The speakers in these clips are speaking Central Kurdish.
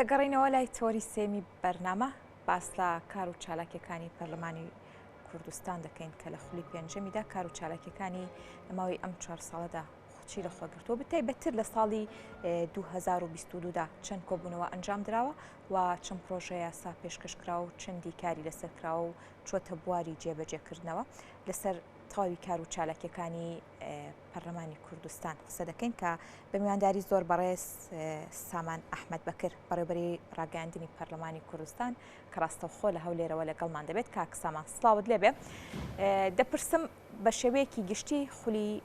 دەگەڕینەوە لای تۆری سێمی بەرنامە باس لە کار و چالاکیەکانی پەرلەمانی کوردستان دەکەین کە لە خولی پێنجەمیدا کار و چالاکیەکانی لە ماوەی ئەم چوار ساڵەدا چی لەخۆ گرتووە بەتایبەتتر لە ساڵی 2022 دا چەند کۆبوونەوە ئەنجام دراوە و چەند پرۆژە یاسا پێشکەش کراوە و چەندی کاری لەسەر کراوە و چۆتە بواری جێبەجێکردنەوە لەسەر تەواوی کار و چالاکیەکانی پەرلەمانی کوردستان قسە دەکەین کە بە میوانداری زۆر بەڕێز سامان ئەحمەد بەکر بەڕێوبەری ڕاگەیاندنی پەرلەمانی کوردستان کە ڕاستەوخۆ لە هەولێرەوە لەگەڵمان دەبێت کاک سامان سڵاوت لێبێ دەپرسم بە شێوەیەکی گشتی خولی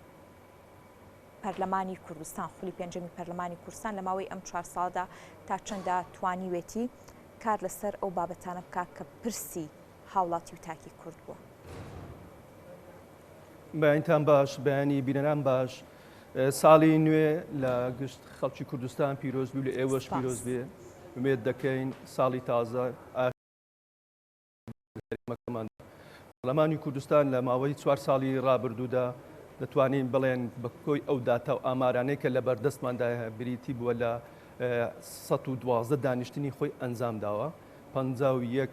پەرلەمانی کوردستان خولی پێنجەمی پەرلەمانی کوردستان لە ماوەی ئەم چوار ساڵدا تا چەندە توانیوێتی کار لەسەر ئەو بابەتانە بکات کە پرسی هاوڵاتی و تاکی کورد بووە. بەیانتان باش، بەیانی بینەران باش. ساڵی نوێ لە گشت خەڵکی کوردستان پیرۆز بی و لە ئێوەش پیرۆز بێ. ئومێد دەکەین ساڵی تازە پەرلەمانی کوردستان لە ماوەی چوار ساڵی ڕابردوودا دەتوانین بڵێن بە کۆی ئەو داتا و ئامارانەی کە لە بەردەستماندا بریتی بووە لە 112 دانیشتنی خۆی ئەنجام داوە 51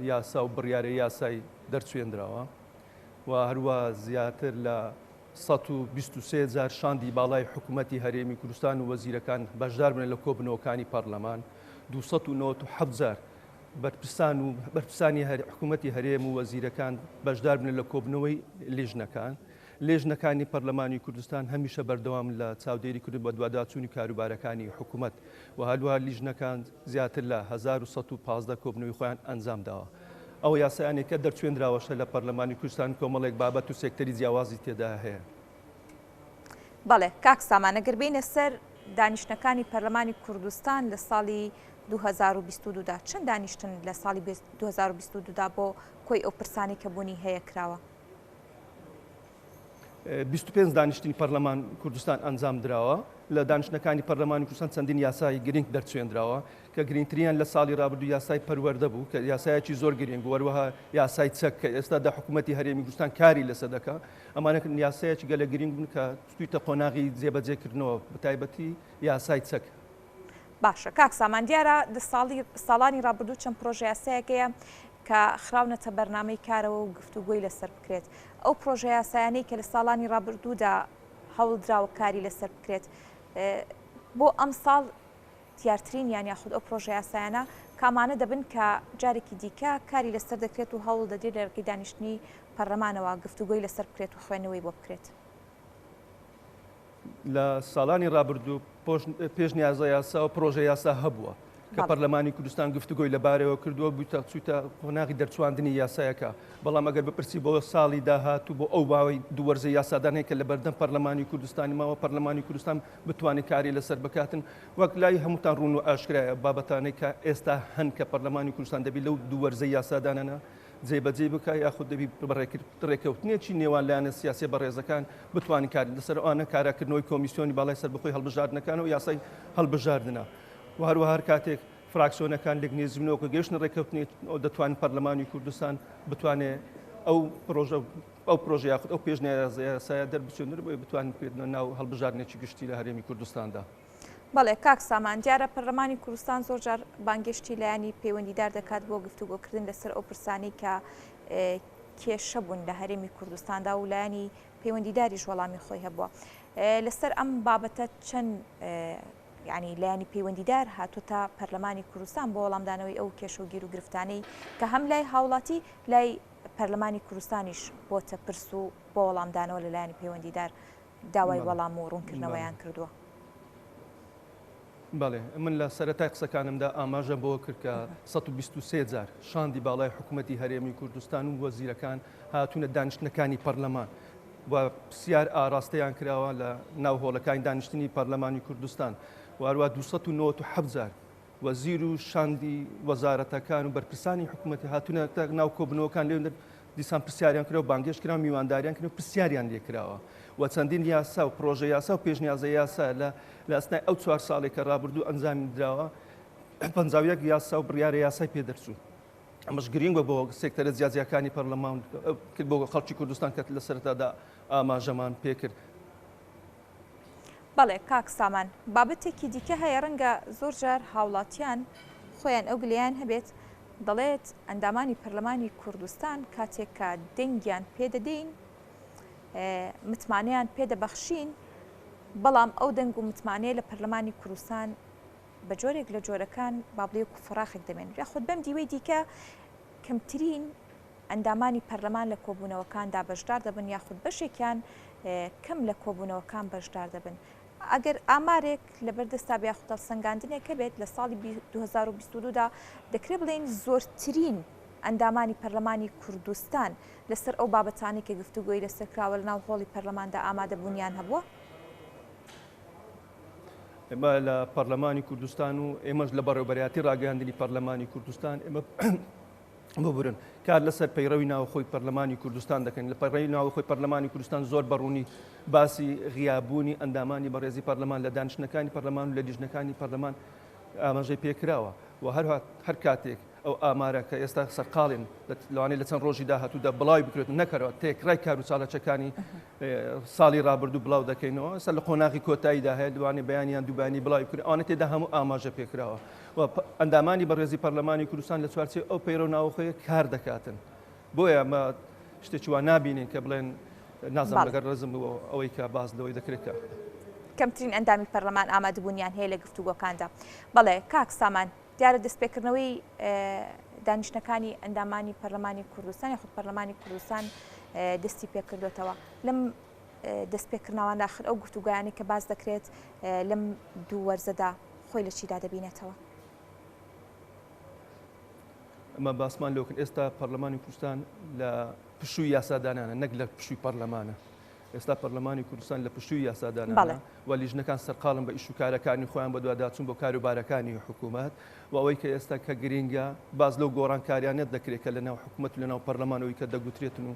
یاسا و بڕیارە یاسای دەرچوێنراوە و هەروە زیاتر لە 123 جار شاندی باڵای حکوومەتی هەرێمی کوردستان و وەزیرەکان بەشدار بن لە کۆبنەوەکانی پەرلەمان 297 جار بەرپرسان و بەرپرسانی حکوومەتی هەرێم و وەزیرەکان بەشدار بن لە کۆبنەوەی لیژنەکان. لێژنەکانی پەرلەمانی کوردستان هەمیشە بەردەوام لە چاودێری کردن بەدواداچوونی کاروبارەکانی حکوومەت و هەروەها لیژنەکان زیاتر لە 1115 کۆبنەوەی خۆیان ئەنجام داوە. ئەو یاسایانەی کە دەرچوێنراوەشە لە پەرلەمانی کوردستان کۆمەڵێک بابەت و سێکتەری جیاوازی تێدا هەیە. بەڵێ کاک سامان ئەگەر بێینە سەر دانیشتنەکانی پەرلەمانی کوردستان لە ساڵی 2022 دا چەند دانیشتن لە ساڵی 2022 دا بۆ کۆی ئەو پرسانەی کە بوونی هەیە کراوە؟ 25 دانیشتنی پەرلەمان کوردستان ئەنجام دراوە لە دانیشتنەکانی پەرلەمانی کوردستان چەندین یاسای گرنگ دەرچوێنراوە کە گرنگتریان لە ساڵی رابردوو یاسای پەروەردە بوو کە یاسایەکی زۆر گرنگ بوو هەروەها یاسای چەک کە ئێستا دە حکوومەتی هەرێمی کوردستان کاری لەسەر دەکا ئەمانە یاسایەکی گەلە گرنگ بوون کە چوویتە قۆناغی جێبەجێکردنەوە بەتایبەتی یاسای چەک. باشە کاک سامان دیارە دە ساڵی ساڵانی ڕابردوو چەند پرۆژەیاسایەک هەیە کە خراونەتە بەرنامەی کارەوە و گفتوگۆی لەسەر بکرێت ئەو پرۆژەیاسایانەی کە لە ساڵانی ڕابردوودا هەوڵدراوە کاری لەسەر بکرێت بۆ ئەمساڵ دیارترینیان یاخود ئەو پرۆژەیاسایانە کامانە دەبن کە جارێکی دیکە کاری لەسەر دەکرێت و هەوڵ دەدرێت لە ڕێگەی دانیشتنی پەرلەمانەوە گفتوگۆی لەسەر بکرێت و خوێندنەوەی بۆ بکرێت؟ لە ساڵانی ڕابردوو پێشنیازە یاسا و پرۆژە یاسا هەبووە کە پەرلەمانی کوردستان گفتوگۆی لەبارەوە کردووە بوویتە چوویتە قۆناغی دەرچواندنی یاسایەکە بەڵام ئەگەر بپرسی بۆ ساڵی داهاتوو بۆ ئەو باوەی دوو وەرزە یاسادان هەیە کە لە بەردەم پەرلەمانی کوردستانی ماوە پەرلەمانی کوردستان بتوانێت کاری لەسەر بکاتن وەک لای هەمووتان ڕوون و ئاشکرایە بابەتانەی کە ئێستا هەن کە پەرلەمانی کوردستان دەبی لەو دوو وەرزەی یاسادانانە جێبەجێی بکا یاخود دەبی بە ڕێککەوتنێکی نێوان لایەنە سیاسیە بەڕێزەکان بتوانین کار لەسەر ئەوانە کاراکردنەوەی کۆمیسیۆنی باڵای سەربەخۆی هەڵبژاردنەکان و یاسای هەڵبژاردنە و هەروەها هەر کاتێک فراکسیۆنەکان لێک نێزبنەوە کە گەیشتنە ڕێککەوتنێک دەتوانن پەرلەمانی کوردستان بتوانێت ئەو پرۆژە ئەو پرۆژە یاخود ئەو پێشنیازە یاسایە دەربچێنن بۆیە بتوانن بکرێتنە ناو هەڵبژاردنێکی گشتی لە هەرێمی کوردستاندا. بەڵێ کاک سامان، دیارە پەرلەمانی کوردستان زۆر جار بانگێشتی لایەنی پەیوەندیدار دەکات بۆ گفتوگۆکردن لەسەر ئەو پرسانەی کە کێشە بوون لە هەرێمی کوردستاندا و لایەنی پەیوەندیداریش وەڵامی خۆی هەبووە. لەسەر ئەم بابەتە چەند یعنی لایەنی پەیوەندیدار هاتووەتە پەرلەمانی کوردستان بۆ وەڵامدانەوەی ئەو کێشە و گیروگرفتانەی کە هەم لای هاوڵاتی لای پەرلەمانی کوردستانیش بۆتە پرس و بۆ وەڵامدانەوە لە لایەنی پەیوەندیدار داوای وەڵام و ڕوونکردنەوەیان کردووە. بەڵێ، من لە سەرەتای قسەکانمدا ئاماژەم بەوە کرد کە 123 جار شاندی باڵای حکوومەتی هەرێمی کوردستان و وەزیرەکان هاتوونە دانیشتنەکانی پەرلەمان و پرسیار ئاراستەیان کراوە لە ناو هۆڵەکانی دانیشتنی پەرلەمانی کوردستان و هەروە 297 جار وەزیر و شاندی وەزارەتەکان و بەرپرسانی حکوومەتی هاتوونەتە ناو کۆبنەوەکان لێ دیسان پرسیاریان کرا و بانگێشت کرا و میوانداریان کرا و پرسیاریان لێ کراوە و چەندین یاسا و پرۆژە یاسا و پێشنیازە یاسا لە لە ئەسنای ئەو چوار ساڵێک کە ڕابردوو ئەنجامی دراوە 51 یاسا و بڕیارە یاسای پێ دەرچوو. ئەمەش گرینگە بۆ سێکتەرە جیاجیاکانی پەرلەمان کرد بۆ خەڵکی کوردستان کە لە سەرەتادا ئاماژەمان پێکرد. بەڵێ کاک سامان، بابەتێکی دیکە هەیە ڕەنگە زۆر جار هاوڵاتیان خۆیان ئەو گلەیان هەبێت، دەڵێت ئەندامانی پەرلەمانی کوردستان کاتێک کە دەنگیان پێدەدەین متمانەیان پێدەبەخشین، بەڵام ئەو دەنگ و متمانەیە لە پەرلەمانی کوردستان بە جۆرێک لە جۆرەکان با بڵێ وەکو فەراخێک دەمێنێت یاخود بەم دیوەی دیکە کەمترین ئەندامانی پەرلەمان لە کۆبوونەوەکاندا بەشدار دەبن یاخود بەشێکیان کەم لە کۆبوونەوەکان بەشدار دەبن. ئەگەر ئامارێک لەبەردەستا بێ یاخود هەڵسەنگاندنێک هەبێت لە ساڵی 2022 دا دەکرێت بڵێین زۆرترین ئەندامانی پەرلەمانی کوردستان لەسەر ئەو بابەتانەی کە گفتوگۆی لەسەر کراوە لەناو هۆڵی پەرلەماندا ئامادەبوونیان هەبووە؟ ئێمە لە پەرلەمانی کوردستان و ئێمەش لە بەڕێوبەرایەتی ڕاگەیاندنی پەرلەمانی کوردستان ئێمە ببورن کار لەسەر پەیڕەوی ناوخۆی پەرلەمانی کوردستان دەکەین لە پەیڕەوی ناوخۆی پەرلەمانی کوردستان زۆر بەڕوونی باسی غیابوونی ئەندامانی بەڕێزی پەرلەمان لە دانیشتنەکانی پەرلەمان و لە لیژنەکانی پەرلەمان ئاماژەی پێکراوە و هەروەها هەر کاتێک ئەو ئامارە کە ئێستا سەرقاڵین لەوانەیە لە چەند ڕۆژی داهاتوودا بڵاوی بکرێت نەکەرەوە تێکڕای کار و چالاکیەکانی ساڵی ڕابردوو بڵاو دەکەینەوە ئێستا لە قۆناغی کۆتاییدا هەیە لەوانەیە بەیانیان دووبانی بڵاوی بکرێت ئەوانە تێدا هەموو ئاماژە پێکراوە و ئەندامانی بەڕێزی پەرلەمانی کوردستان لە چوارچێوەی ئەو پەیڕەو ناوەخۆیە کار دەکاتن بۆیە ئەمە شتێکی وا نابینین کە بڵێن نازانم لەگەر ڕێزم بۆ ئەوەی کە باس لەوەی دەکرێت کە کەمترین ئەندامی پەرلەمان ئامادەبوونیان هەیە لە گفتوگۆکاندا. بەڵێ کاک سامان، دیارە دەستپێکردنەوەی دانیشتنەکانی ئەندامانی پەرلەمانی کوردستان یاخود پەرلەمانی کوردستان دەستی پێکردوێتەوە لەم دەستپێکردنەوە داخل ئەو گفتوگویانی کە باس دەکرێت لەم دوو وەرزەدا خۆی لە چیدا دەبینێتەوە؟ ئەمە باسمان لۆکن ئێستا پەرلەمانی کوردستان لە پشووی یاسادانانە نەک لە پشووی پەرلەمانە ئێستا پەرلەمانی کوردستان لە پشووی یاسادانانە و لیژنەکان سەرقاڵن بە ئیش و کارەکانی خۆیان بەدواداچوون بۆ کاروبارەکانی حکوومەت و ئەوەی کە ئێستا کە گرینگە باس لەو گۆڕانکاریانە دەکرێت کە لەناو حکوومەت و لەناو پەرلەمان ئەوەی کە دەگوترێتن و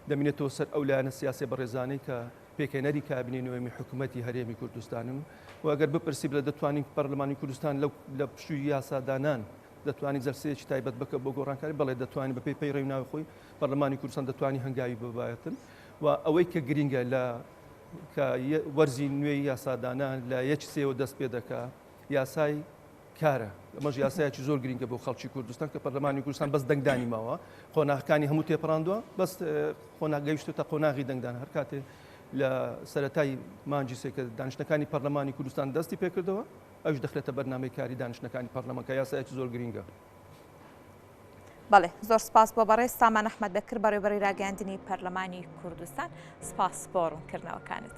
دەمینێتەوە سەر ئەو لایەنە سیاسیە بەڕێزانەی کە پێکهێنەری کابینەی نۆیەمی حکوومەتی هەرێمی کوردستانن و ئەگەر بپرسی بڵێ دەتوانین پەرلەمانی کوردستان لەو لە پشووی یاسادانان دەتوانین جەلسەیەکی تایبەت بکە بۆ گۆڕانکاری بەڵێ دەتوانین بەپێی پەیڕەوی ناوخۆی پەرلەمانی کوردستان دەتوانین هەنگاوی ببایەتن و ئەوەی کە گرینگە لە کە وەرزی نوێی یاسادانان لە یەک سێوە دەست پێ دەکا یاسای کارە ئەمەش یاسایەکی زۆر گرینگە بۆ خەڵکی کوردستان کە پەرلەمانی کوردستان بەس دەنگدانی ماوە قۆناغەکانی هەموو تێپەڕاندووە بەس قۆناغ گەیشتوتە قۆناغی دەنگدان هەر کاتێ لە سەرەتای مانگی سێ کە دانیشتنەکانی پەرلەمانی کوردستان دەستی پێکردەوە ئەوش دەخرێتە بەرنامەی کاری دانیشتنەکانی پەرلەمان کە یاسایەکی زۆر گرینگە. بەڵێ زۆر سپاس بۆ بەڕێز سامان ئەحمەد بەکر بەڕێوەبەری راگەیاندنی پەرلەمانی کوردستان سپاس بۆ ڕوونکردنەوەکانت.